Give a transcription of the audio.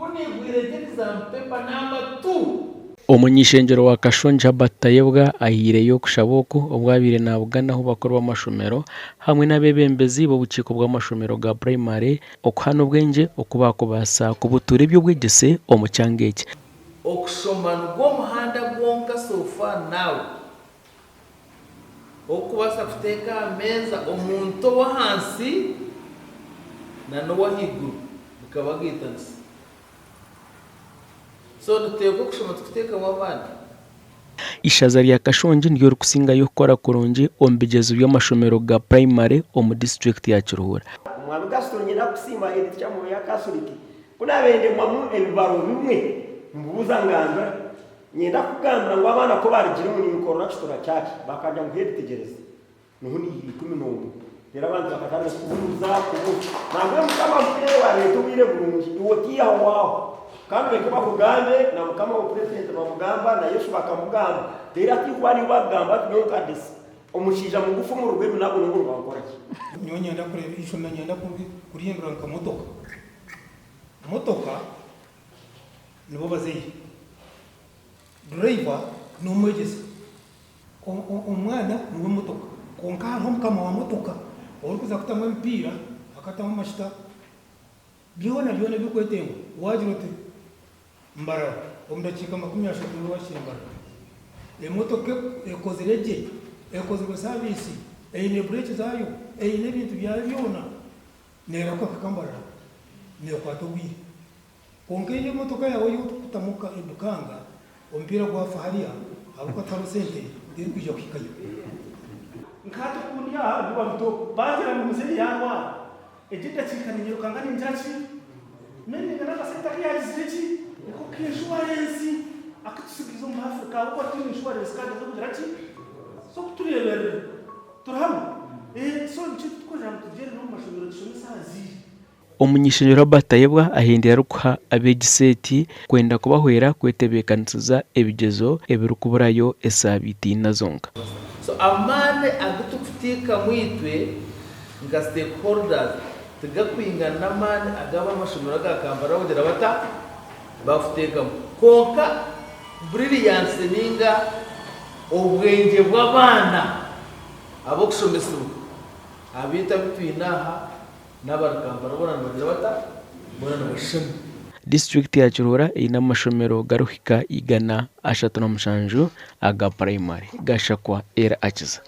Ku naigwire gye exam paper number two. Omuny'ishengyero wa Kashongi Herbert Tayebwa ahaireyo okushaba oku obu abaire nabuganaho bakuru b'amashomero hamwe n'abeebembezi b'obukiiko bw'amashomero ga purayimare okuhana obwengye oku baakubaasa kubutuura eby'obwegyese omu kyanga eki. Okushoma nigwo muhanda gwonka so far now Okubaasa kuteeka aha meeza omuntu ow'ahansi na n'ow'ahaiguru bikabagaitanisa. So nituteekwa okushoma tukuteekamu amaani. Ishaza rya Kashongi niryo rikusingayo kukora kurungi omu bigyezo by'amashomero ga purayimare omu disiturikiti ya Kiruhura. Omwami Gaston nyenda kukusiima head teacher mu ya Catholic ku nabaire ndemwamu ebibaro bimwe mbubuuza ngambira. Nyenda kukugambira ngu abaana ku barugire omu Ninkorora Kitura Church bakagira ngu head tegyereza niho niiha 11 reero abantu bakatandika kubuuza kubuuza nambwenu mukama amuteere wareeta obwire burungi iwe otiihaho waaho kandi bareke bakugambe na mukama we president bamugamba na Yesu bakamugamba reero hati kuba niiwe bakugamba ati nyowe nka disi omushaija mugufu omu rugwe eminago nobwo nibankora ki? Nyowe nyenda kureeba eishomero nyenda kurihindura nka motoka. Motoka Nibo bazaire. Driver n'omwegyesa. Omwana niwe motoka. Kwonka hariho mukama wa motoka orikuza kutamu emipiira, akatamu amashuta, byona byona ebirikwetengwa. Waagira oti Mbarara, omu dakiika 30 nooba wahikire Mbarara. Emotoka ekozire gye, ekozirwe saviisi, eine bureeki zaayo, eine ebintu byayo byona, neerahuka kuhika Mbarara, neekwata obwire. Kwonka ei emotoka yaawe ei orikutamu ebikanga omupiira gwafa hariya ahabw'okuba tihariho sente terikwija kuhikayo. Nka hati oku ndi aha ndi wa muto bangira ngu muzeeyi yaarwara egyo edakiika niinyirukanga ningira ki meaning n'akasente aku yaagizire ki niko ka inshuwarensi aku tutsigiize omu Africa ahabw'okuba titwine inshuwarensi kandi ez'okugira ki z'okutureeberera turi hamwe? So nikyo turikugira ngu tugyende n'omu mashomero tushomese abazaire. Omuny'eishengyero Robert Tayebwa ahendire arikuha abeegi seeti kwenda kubahwera kwetebeekanisiza ebigyezo ebirikuburayo esaabiiti ina zonka. So amaani agu tukuteekamu itwe nka stakeholders tigakwingana n'amaani agu ab'amashomero aga Kampala bakugira bata? Bakuteekamu. Kwonka brilliance ninga obwengye bw'abaana ab'okushomesibwa abaitu abu twine aha N'abari Kampala boona nibagira bata? Boona nibashushana. Disiturikiti ya Kiruhura eine amashomero garikuhika 137 aga purayimari. Gashakwa Era Akiza.